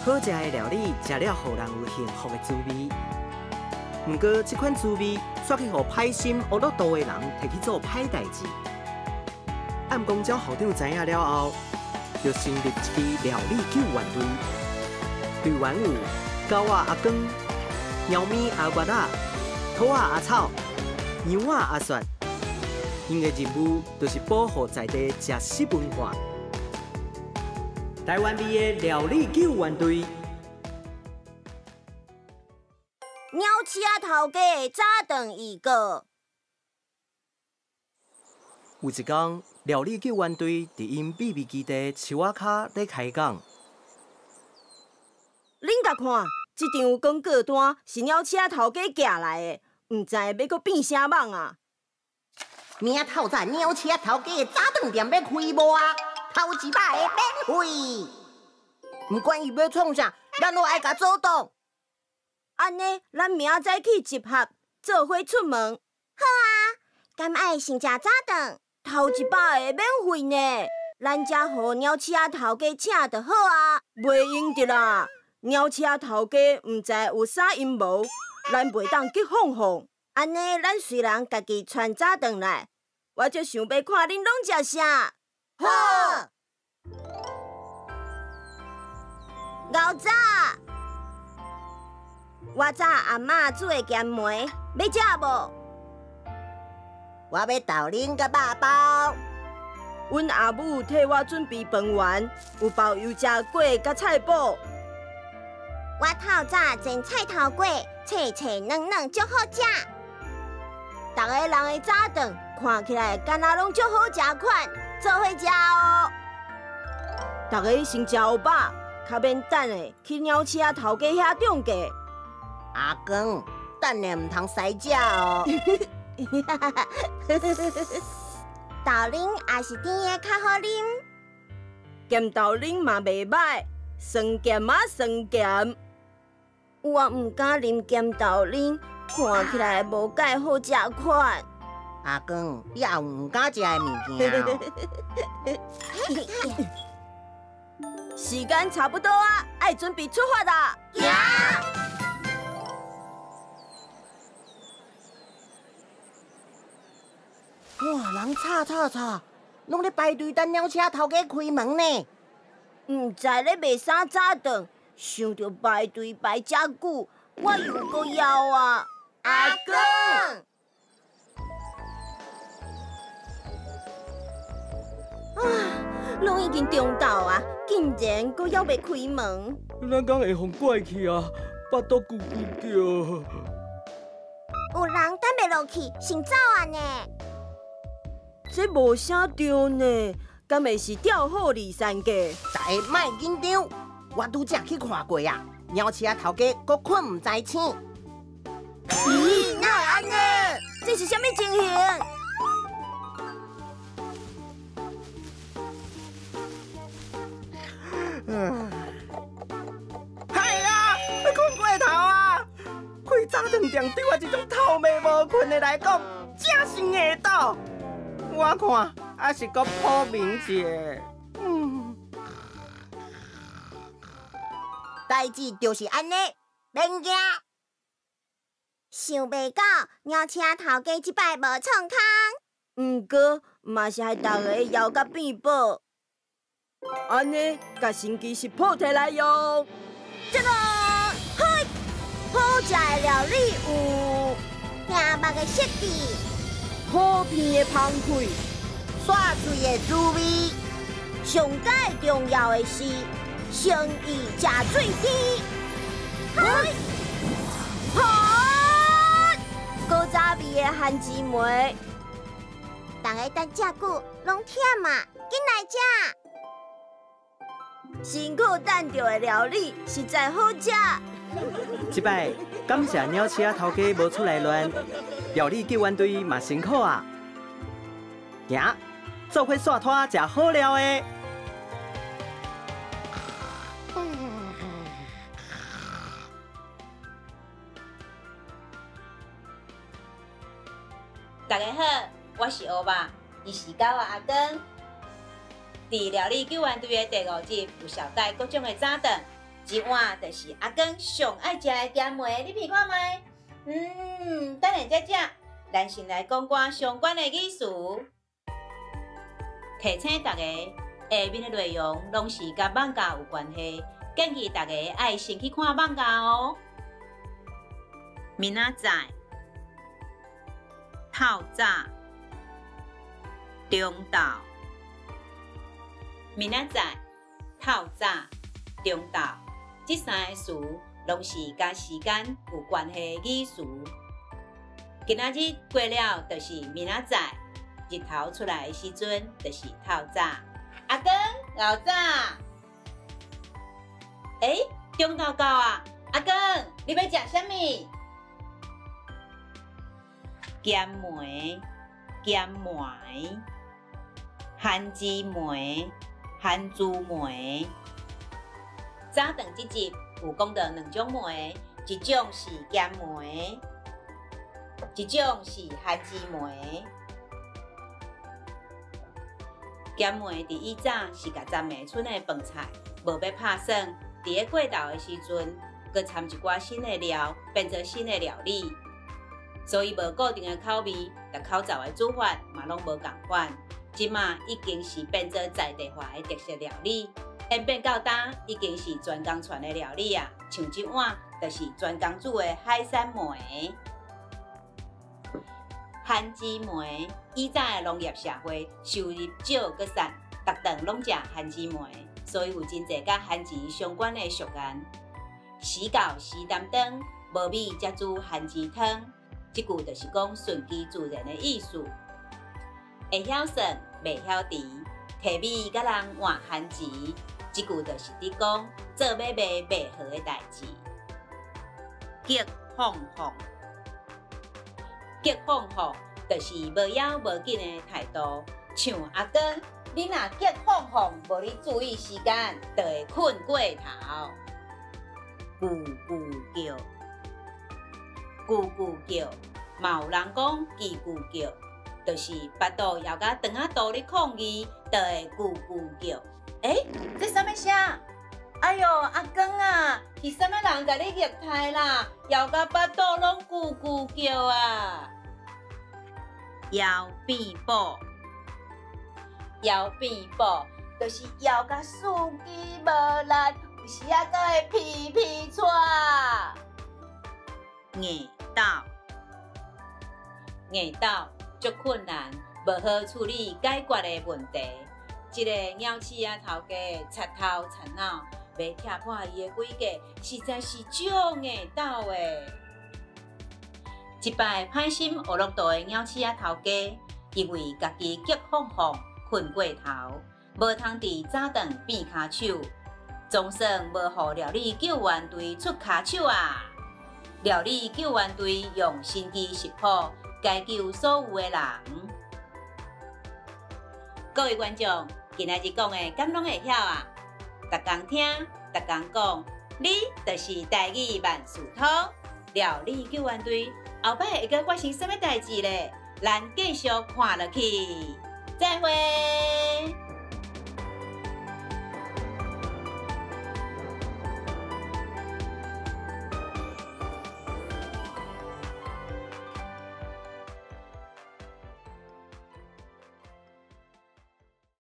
好食的料理，食了予人有幸福的滋味。毋过，這款滋味煞去予歹心惡落肚的人提去做歹代誌。暗公鳥校長知影了後，就成立一支料理救援隊。隊員有狗仔阿光、貓咪阿月仔、兔仔阿草、羊仔阿雪。𪜶的任務就是保護在地食食文化。台灣味的料理救援隊。鳥鼠仔頭家的早頓預告。有一工，料理救援隊佇𪜶秘密基地樹仔跤咧開講。恁共看，這張廣告單是鳥鼠仔頭家寄來的，毋知欲閣變啥蠓啊！明仔透早鳥鼠仔頭家的早頓店欲開幕啊！頭一擺的免費，毋管伊欲創啥，咱攏愛共阻擋。按呢，咱明仔載去集合，做伙出門。好啊，敢愛先食早頓？頭一擺的免費呢，咱才予鳥鼠仔頭家請就好啊。袂用得啦，鳥鼠仔頭家毋知有啥陰謀，咱袂當激放放。按呢，咱隨人家己傳早頓來，我足想欲看恁攏食啥。好。牛早，我早阿嬤煮的咸糜，欲食無？我欲豆奶佮肉包。阮阿母替我準備飯圓，有包油炸粿佮菜脯。我透早煎菜頭粿，脆脆軟軟，足好食。逐个人的早頓看起來敢若攏足好食款，做伙食哦。逐个先食有飽，較免等下去鳥鼠仔頭家遐中計。阿光，等下毋通使食哦。豆奶也是甜的較好啉，鹹豆奶嘛袂䆀，酸鹹啊酸鹹。我毋敢啉鹹豆奶，看起來無蓋好食款。阿光，你也有毋敢食的物件哦。時間差不多啊，愛準備出發啦！行。哇！人吵吵吵，攏咧排隊等鳥車頭家開門呢。毋知咧賣啥早頓，想著排隊排遮久，我又閣枵啊！阿公，啊，攏已經中晝啊，竟然閣猶未開門。咱敢會予拐去啊？腹肚咕咕叫。有人等袂落去，先走啊呢？這無啥對呢，敢會是調好離散計？大家莫緊張，我拄才去看過啊，鳥鼠仔頭家閣睏毋知醒。咦，哪會按呢？這是啥物情形？係啊，睏過頭啊！開早頓店對我這種頭毛無睏的來講，正是硬道。我看還是閣破眠一下。代誌就是按呢，免驚。想袂到鳥鼠仔頭家這擺無創空。毋過嘛是害逐个枵甲變寶。按呢，共神奇食譜提來用。這個，嘿，好食的料理有聽目的設計，普遍的芳氣，煞喙的滋味。上蓋重要的是誠意食水甜。嘿，好，古早味的番薯糜。逐个等遮久，攏忝啊，緊來食。辛苦等著的料理實在好食。這擺感謝鳥鼠仔頭家無出來亂，料理救援隊嘛辛苦啊。行，做伙煞拖食好料的。大家好，我是烏肉，伊是狗仔阿光。佇料理救援隊的第五集有紹介各種的早頓，這碗就是阿光上愛食的鹹糜，你聞看覓？等下才食。咱先來講寡相關的語詞。提醒大家，下面的內容攏是佮艋舺有關係，建議大家愛先去看艋舺哦。明仔載、透早、中晝。明仔載、透早、中晝，這三個詞攏是佮時間有關係的語詞。今仔日過了，就是明仔載；日頭出來的時陣，就是透早。阿光，𠢕早。欸，中晝到啊！阿光，你欲食啥物？鹹糜、鹹糜、番薯糜、番薯糜。早頓這集有講到兩種糜，一種是鹹糜，一種是番薯糜。鹹糜佇以早是共雜糜賰的飯菜，無欲拍算，佇咧過頭的時陣，閣摻一寡新的料，變做新的料理。所以無固定的口味，逐口灶的煮法嘛攏無仝款。這馬已經是變做在地化的特色料理，演變到今已經是全工傳的料理啊。像這碗就是專工煮的海產糜、番薯糜。以早的農業社會，收入少閣散，逐頓攏食番薯糜，所以有真濟佮番薯相關的俗諺。死到時擔當，無米才煮番薯湯。這句就是講順其自然的意思。會曉算，袂曉除，提米佮人換番薯，這句就是佇講做買賣袂好的代誌。激放放，激放放，就是無枵無緊的態度。像阿光，你若激放放，無咧注意時間，就會睏過頭。咕咕叫，咕咕叫，嘛有人講嘰咕叫，就是腹肚枵甲腸仔肚咧抗議，就會咕咕叫。欸，這啥物聲？哎喲，阿光啊，是啥物人共你虐待啦？枵甲腹肚攏咕咕叫啊！枵變寶，枵變寶，就是枵甲四肢無力，有時仔閣會皮皮掣。硬鬥，硬鬥，足困難，無好處理解決的問題。這个鳥鼠仔頭家賊頭賊腦，欲拆破伊的詭計，實在是足硬鬥的。這擺歹心學樂道的鳥鼠仔頭家，因為家己激放放，睏過頭，無通佇早頓變跤手，總算無予料理救援隊出跤手啊！料理救援隊用神奇食譜解救所有的人。各位觀眾，今仔日講的敢攏會曉啊？逐工聽，逐工講，你就是台語萬事通。料理救援隊後擺會閣發生啥物代誌咧？咱繼續看落去，再會。